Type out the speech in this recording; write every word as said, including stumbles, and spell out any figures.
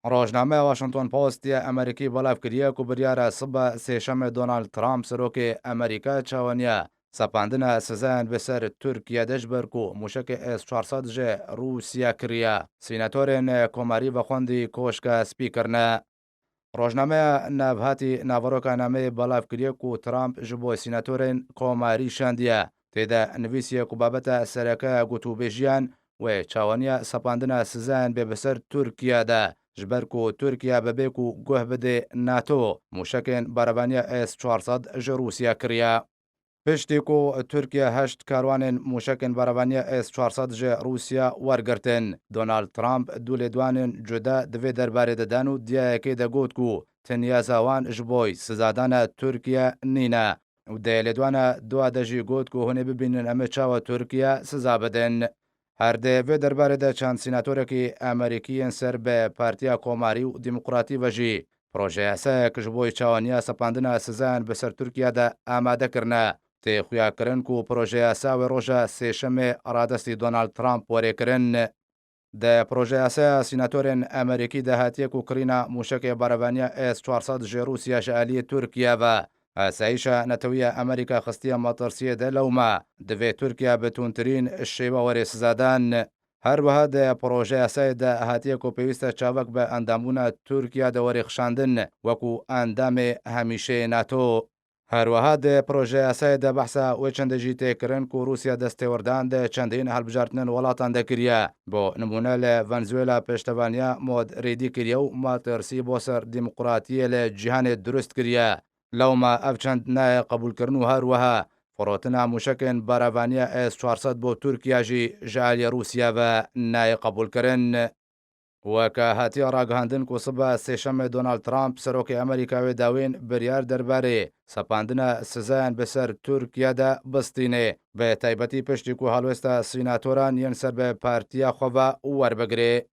Rojnameya Washington Post ya Amerîkî belav kiriye ku biryara sibe sêşemê Donald Trump, serokê Amerîka, çawaniya sepandina sizayan bi ser Tirkiye de ji ber ku mûşekê S çar sed ji Rûsya kiriye. Sînatorên komarî vexwendî koşka spî kirine. Rojnameya Navhatî Naveroka Nameyê belav kiriye ku Trump ji bo sînatorên komarî şandiye. Tê de nivîsiye ku babeta sereke gotûbêjiyan wê çawaniya sepandina sizayan bê bi ser Tirkiye de, ji ber ku Tirkiye bibê ku guh bidê NATO, mûşekên berevaniya S çar sed ji Rûsya kiriye. Piştî ku Tirkiye heşt karwanên mûşekên berevaniya S çar sed ji Rûsya wergirtin, Donald Trump du lêdwanên cuda di vê derbarê de dan û di ya yekê de got ku tinyasa wan ji bo sizadana Tirkiye nîne û di lêdwana dua de jî got ku hûn ê bibînin em ê çawa Tirkiye siza bidin. Her di vê derbarê de çend sînatorekî Amerîkî yên ser bi Partiya Komarî û Demokratî ve jî projeyasayek ji bo çawaniya sepandina sizayan bi ser Tirkiye de amade kirine. Tê xuyakirin ku projeyasa wê roja sêşemê radestî Donald Trump were kirin. Di projeyasaya sînatorên Amerîkî de hatiye ku kirîna mûşekê berevaniya S çar sed ji Rûsya ji aliyê Tirkiye ve Asayîşa Netewî ya Amerîka xistiye metirsiyê de lewma divê Tirkiye bi tundtirîn şêwe were sizadan. Her wiha di projeyasayê de hatiye ku pêwîst e çavek bi endambûna Tirkiye de were xişandin wekû endamê hemîşeyê NATO. Her wiha di projeyasayê de behsa wê çendê jî tê kirin ku Rûsya dest têwirdan di çendîn hilbijartinên welatan de kiriye. Bo nimûne li Venezuela pêştevaniya mod rêdî kiriye û metirsî bo ser demokratiyê li cîhanê dirust kiriye. Lewma ev çend nayê qebûlkirin û her wiha firotina mûşekên berevaniya S çar sed bo Tirkiye jî ji aliyê Rûsya ve nayê qebûlkirin. Weke hatiye ragihandin ku sibe sêşemê Donald Trump, serokê Amerîka wê dawîn biryar derbarê sepandina sizayan bi ser Tirkiye de bistînê, bi taybetî piştî ku helwêsta sînatoran yên ser bi partiya xwe ve werbigirê.